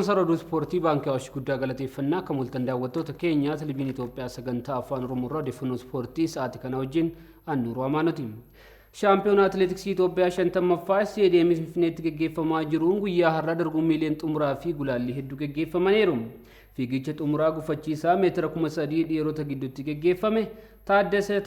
Ispoonsara oduu ispoortii Baankii Awaash guddaa galateeffannaa. Akka mul'atan daawwattoota keenya, Televizyiinii Itoophiyaa sagantaa Afaan Oromoo irraa odeeffannoo ispoortii sa'aatii kana wajjin Annuuruu Amaanoti. Shaampiyoonaa Atileetiksii Itoophiyaa 50ffaa Isteediyeemii Finfinneetti geggeeffamaa jiruun guyyaa har'aa dorgommiileen xumuraa fi gulaallii hedduu geggeeffamaniiru. Fiigicha xumuraa gufachiisaa meetira 3000 dhiirota gidduutti geggeeffame Taaddasee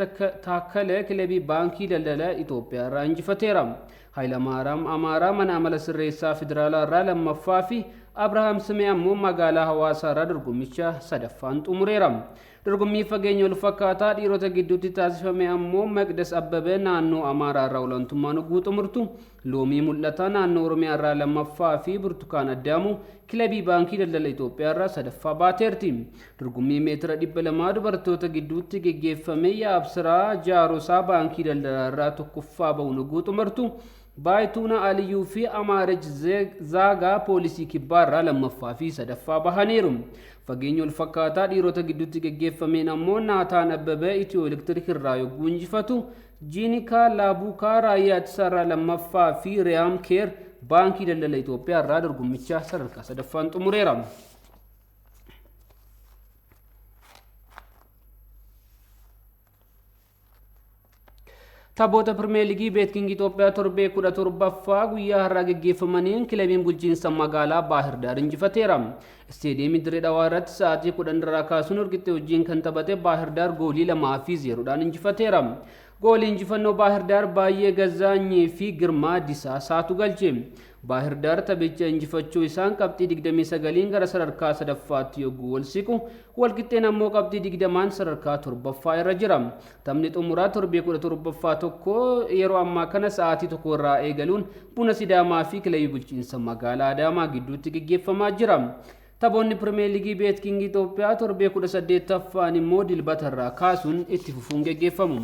Taakkalee kilabii Baankii Daldala Itoophiyaa irraa injifateera. Hayilamaaraam Amaaraa mana amala sirreessaa federaalaa irraa lammaffaa fi Abrahaam Simee ammoo magaalaa Hawaasaa irraa dorgommicha sadaffaan xumureera. Dorgommii fageenya wal fakkaataa dhiirota gidduutti taasifame ammoo Maqdas Abbabee naannoo Amaaraa irraa olaantummaan hogguu xumurtu, Loomii Mul'ataa naannoo Oromiyaa irraa lammaffaa fi Burtukaan Addaamuu kilabii Baankii Daldala Itoophiyaa irraa sadaffaa baateerti. Dorgommii meetira 200 dubartoota gidduutti geggeeffame Yaabsiraa Jaarosaa Baankii Daldalaa irraa tokkoffaa bahuun hogguu xumurtu, Baayituuna Aliyyuu fi Amaarej Zaagaa Poolisii Kibbaa irraa lammaffaa fi sadaffaa bahaniiru. Fageenya wal fakkaataa dhiirota gidduutti geggeeffameen ammoo Naataan Abbabee Itiyoo Elektirik irraa yogguu injifatu, Jiinikaa Laabuukaa Raayyaa Ittisaa irraa lammaffaa fi Riyaam Keer Baankii Daldala Itoophiyaa irraa dorgommicha sadarkaa sadaffaan xumureera. Taphoota Pirimeer Liigii Beetking Itoophiyaa torbee 17ffaa guyyaa har'aa geggeeffamaniin kilabiin bulchiinsa magaalaa Baahir Daar injifateera. Isteediyeemii Dirree Dhawaa irratti sa'aatii 10 irraa kaasuun walqixxee wajjin kan taphate Baahir Daar goolii 2 fi 0dhaan injifateera. Goolii injifannoo Baahir Daar Baay'ee Gazzaanyii fi Girmaa Disaasaatu galche. Baahir Daar taphicha injifachuu isaan qabxii 29n gara sadarkaa sadaffaatti yogguu ol siqu, walqixxeen ammoo qabxii 20n sadarkaa torbaffaa irra jira. Taphni xumuraa torbee 17ffaa tokko yeroo ammaa kana sa'aatii 1 irraa eegaluun Buna Sidaamaa fi Kilabii Bulchiinsa Magaalaa Adaamaa gidduutti geggeeffamaa jira. Taphoonni Pirimeer Liigii Beetkiing Itoophiyaa torbee 18ffaan immoo Dilbata irraa kaasuun itti fufuun geggeeffamu.